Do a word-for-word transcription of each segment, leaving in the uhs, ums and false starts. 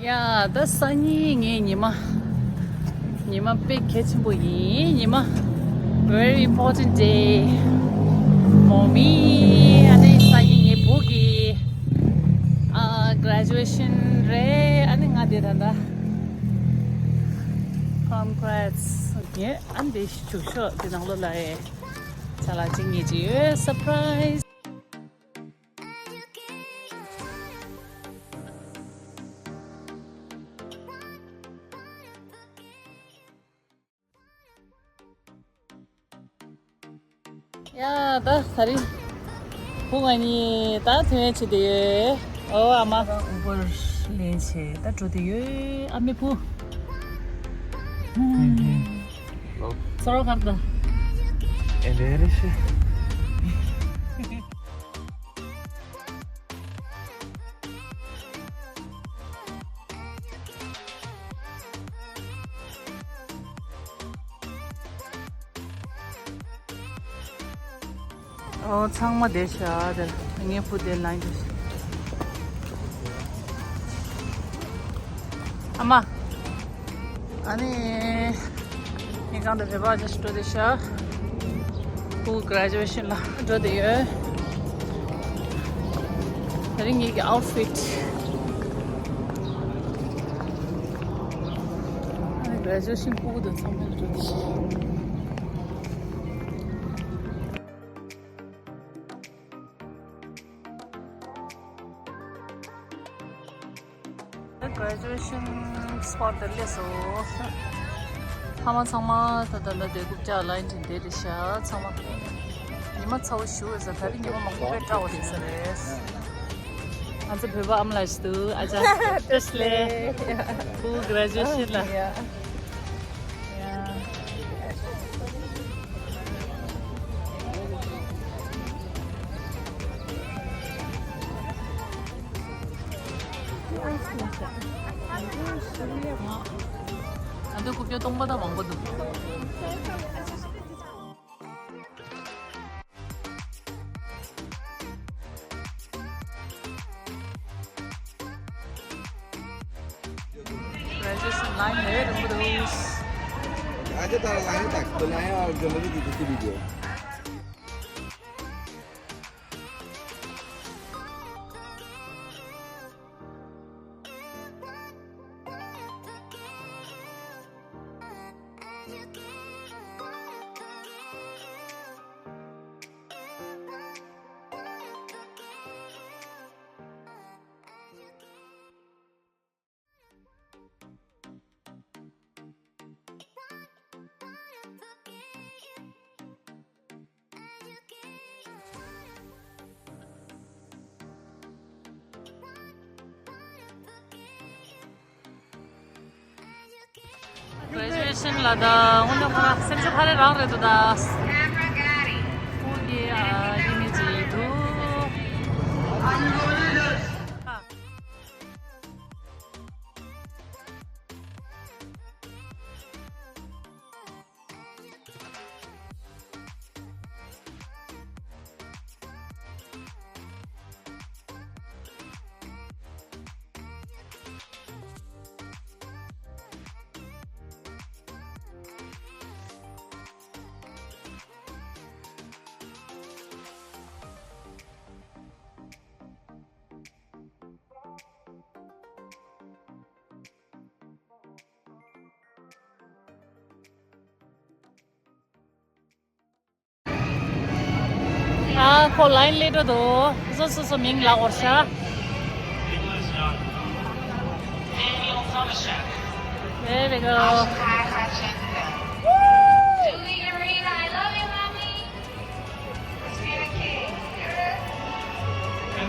ཡ་ད་སང་ཉིན་ངའི་ཉི་མ། ཉི་མ་དཔེ་གལ་ཆེན་པོ་ཡིན། ཉི་མ། Very important day for me. ཨ་ནི་སང་ཉིན་ངའི་བུ་གི་ཨ་graduation རེད། ཨ་ནི་ང་དེ་ད་ད། Congrats. ངས་ཨ་ནི་དེ་བྱུག་ཤོག་དེ་ནང་ལོགས་ལ་ཨེ། ཅ་ལག་ཅིག་ངས་ཅིག་ཡོད། Surprise. ཡ་ད་ད་རིང་བུ་ང་གཉིས་ད་ཐོན་བྱེད་དེ་ཡོད། ཨོ་ཨ་མ། Uber ལེན་བྱེད་ད་འགྲོ་དེ་ཡོད། ཨ་མའི་བུ། ཚོར་བ་ག་རེ་འདུག་ཨེ་རེ་རེ་ཤི། ཨོ་ཚང་མ་བསྡད་ཤག་དེར་ངའི་བུ་དེ་ལ་འགྲོ་ཤག་ཨ་མ། ཨ་ནི། ངས་གང་དུ་བོད་པ་ཅིག་འགྲོ་དེ་ཤག་ཁོ་graduation ལ་འགྲོ་དེ་ཡོད། དེ་རིང་ངེད་ཀྱི་outfit། ཨ་ནི་graduation ཕྲུ་གུ་དང་ཚང་མ་འགྲོ་དེ་ཤག Graduation spot དེར་སླེབས་སོང་། ཕ་མ་ཚང་མ་ད་ལྟ་ལ་དེ་རྐུབ་བཀྱག་ལ་ཡིན་དེ་རེད་ཤག་ཚང་མ། ཉི་མ་ཚ་བོ་ཞུ་བས་ཟེར། ད་རིང་ཉི་མ་མང་པོ་དཔེ་བཀྲ་བ་རེད་ཟེར་རེད། ང་ཚོ་བོད་པ་ཨ་མ་ལགས་ཤིག་འདུག་ཨ་ཅག་བཀྲ་ཤིས་བདེ་ལེགས། བུ་graduation ལ། ཡ། ཨ་འདི་རྐུབ་བཀྱག་སྟོང་པ་དང་མང་པོ་འདུག Graduation line ལས་རིང་པོ་འདུག་ཨ་ཅག་ད་ལ་ལ་ཡོད་ད། ཁོ་ལ་ཡོད་ཨ། ཇོ་མོ་གི་དུས་ཚོད་བི་ཌི་ཡོ། Graduation ལ་ད་དངོས་གནས་ཁོ་རང་སེམས་ཤུགས་ཧ་ལས་རང་རེད་འདུག་ད། ཁོང་གི་ཨ་ཡིན་མིན་ཅིག་འདུག་ཨ་ཁོ་ལ་ཡིན་སླེབས་འགྲོ་འདུག་སོ་སོ་སོ་མིང་ལ་འོར་ཤག There we go.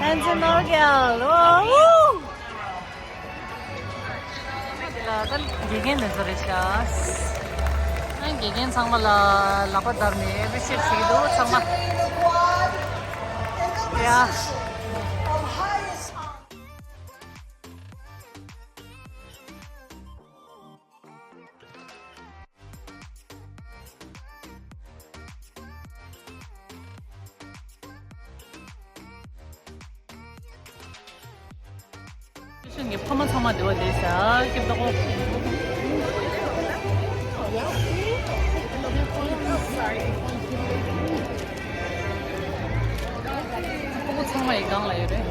Hands in all, girl. Woo! ལ་ད་དགེ་རྒན་དེ་ཚོ་རེད་ཤག་ཨ་དགེ་རྒན་ཚང་མ་ལ་ལག་པ་བརྡབས་ནས་appreciate བྱེད་ཀྱི་འདུག་ཚང་མ། ཡ། ངའི་ཕ་མ་ཚང་མ་འདི་བ་འདི་ས་སྐྱིད་པོ། ཕྲུ་གུ་ཚང་མ་ཡི་སྒང་ལ་ཡོད་རེད།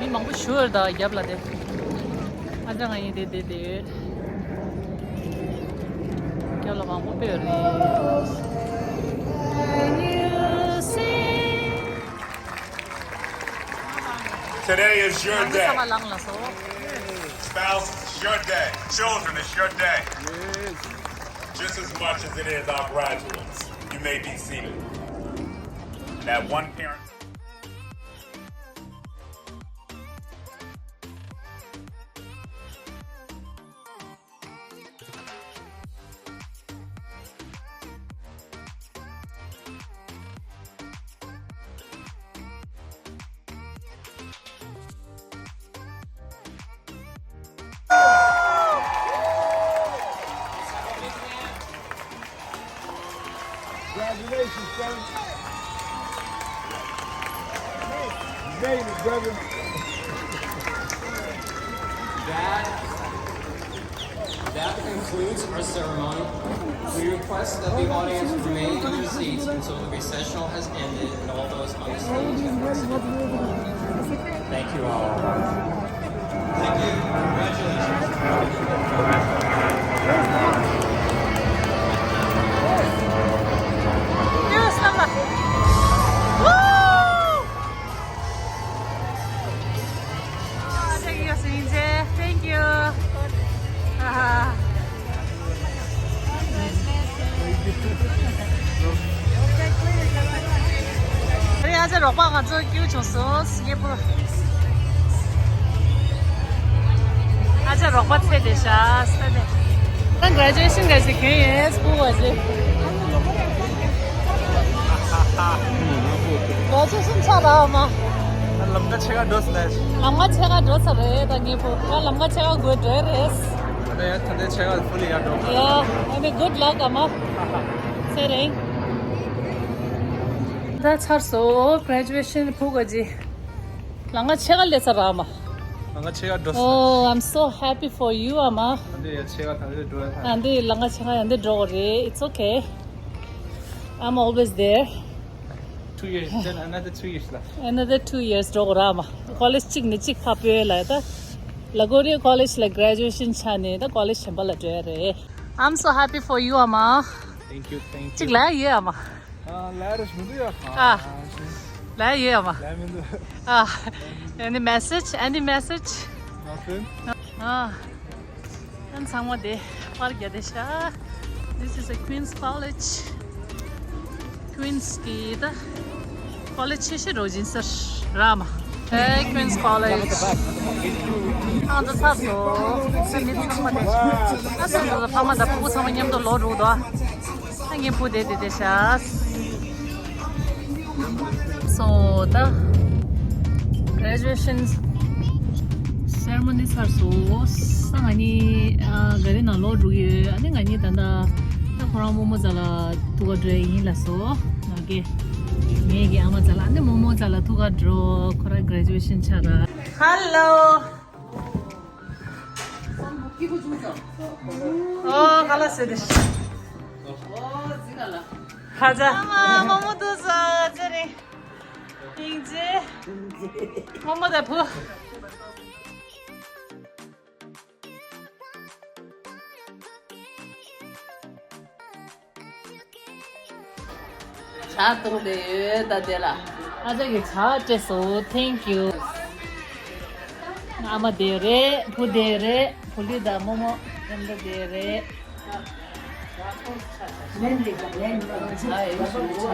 མི་མང་པོ་ཞུ་ཡོད་ད་རྒྱབ་ལ་དེ། ཨ་ཅག་ང་ཡིན་དེ་དེ་དེ་ཡོད། རྒྱབ་ལ་མང་པོ་དཔེ་ཡོད་རེད། Today is your day. Spouse, it's your day. Children, it's your day. Just as much as it is our graduates. You may be seated. That one parent. Congratulations, son. You made it, brother. That, that concludes our ceremony. We request that the audience remain in their seats until the recessional has ended and all those on the stage have exited. Thank you all. Thank you. Congratulations. Thank you. རེད། ཨ་ཅག་རོགས་པ་ང་ཚོ་སྐྱིད་པོ་བྱུང་སོང་། སྐྱིད་པོ། ཨ་ཅག་རོགས་པ་ཚེ་བདེ་ཤག་ས་ནས། ད་གྷ་རེ་ཇུ་ཨེ་ཤན་ག་ཞིག་གན་ཡོད་སྐུ་བ་ཞིག་གྷ་རེ་ཇུ་ཨེ་ཤན་ཆགས་ར་མ། ལམ་ཁ་ཕྱེད་ཀ་འགྲོ་ས་ལས། ལམ་ཁ་ཕྱེད་ཀ་འགྲོ་ས་རེད་ད་ངེད་པོ། ད་ལམ་ཁ་ཕྱེད་ཀ་དགོས་འགྲོ་རེད། ད་ཡ་ད་ལྟའི་ཕྱེད་ཀ་ཕུལ་ཡ་འགྲོ། ཡ། ཨ་ནི་good luck ཨ་མ། ཚེ་རིང་། ད་ཚར་སོང་། གྷ་རེ་ཇུ་ཨེ་ཤན་ཕུག་ག་ཇི། ལམ་ཁ་ཕྱེད་ཀ་སླེབས་ཚར་ར་མ། ལམ་ཁ་ཕྱེད་ཀ་འགྲོ་ས། Oh, I'm so happy for you ཨ་མ། ད་འདི་ཡ་ཕྱེད་ཀ་ད་འདི་འགྲོ་ཡ་ད། ད་འདི་ལམ་ཁ་ཕྱེད་ཀ་ཡང་འདི་འགྲོ་གི་རེད། It's okay. I'm always there. Two years, then another two years left. Another two years འགྲོ་གི་ར་མ། ཀོ་ལེཇ་གཅིག་ནས་གཅིག་ཕར་སྤོས་ལ་ད། ལ་གོ་རི་ཡ་ཀོ་ལེཇ་ལ་གྷ་རེ་ཇུ་ཨེ་ཤན་ཆགས་ནས་ད་ཀོ་ལེཇ་གཞན་པ་ལ་འགྲོ་ཡ་རེད། I'm so happy for you ཨ་མ། Thank you, thank you. གཅིག་ལ་ཡོད་ཨ་མ། ཨ་ལ་རེ་མི་འདུག་ཡ། ཨ་ལ་ཡོད་ཨ་མ། ལ་མི་འདུག་ཨ། Any message? Any message? Nothing. ཨ། ཨན་ཚང་མ་དེ་པར་རྒྱག་བསྡད་ཤག This is a Queen's College. Queen's གི་ད་ཀོ་ལེཇ་ཆེ་ཤོས་རོ་ཇིན་སར་ར་མ། Hey, Queen's College. ང་ཚོ་ཚར་སོང་། ཚེ་མི་ཚང་མ་དེ། ཨ་ཚང་མ་ཚོ་ཕ་མ་དང་ཕྲུ་གུ་ཚང་མ་མཉམ་དུ་ལོག་འགྲོ་འདུག་ཨ་ངའི་བུ་དེ་དེ་དེ་ཤག So ད་graduation ceremony ཚར་སོང་། ས་ང་གཉིས་ཨ་ག་རི་ནང་ལོག་འགྲོ་གི་ཡོད། ཨ་ནི་ང་གཉིས་ད་ལྟ་ད་ཁོ་རང་རྨོ་མོ་རྩ་ལ་ཐུག་ག་འགྲོ་ཡ་ཡིན་ལ་སོ། ང་གི་ངེད་ཀྱི་ཨ་མ་རྩ་ལ། ཨ་ནི་རྨོ་མོ་རྩ་ལ་ཐུག་ག་འགྲོ། ཁོ་རང་graduation ཆགས་ར། Hello. ཨོ་ཁ་ལག་ཟས་དེ། ཧ་ཅང་། ཨ་མ་རྨོ་མོ་ཐུག་སོང་། ཚེ་རིང་། སྙིང་རྗེ། རྨོ་མོ་དང་བུ། ཇ་བཏུང་བསྡད་ཡོད་ད་དེ་ལ། ཨ་ཅག་གིས་ཇ་སྤྲད་སོང་། Thank you. ཨ་མ་བསྡད་རེད། བུ་བསྡད་རེད། བུ་ལི་དང་རྨོ་མོ་མཉམ་དུ་བསྡད་རེད། ལན་རེད་ད་ལན་རེད། ཇ་ཡིན་ཞུ་ཆ།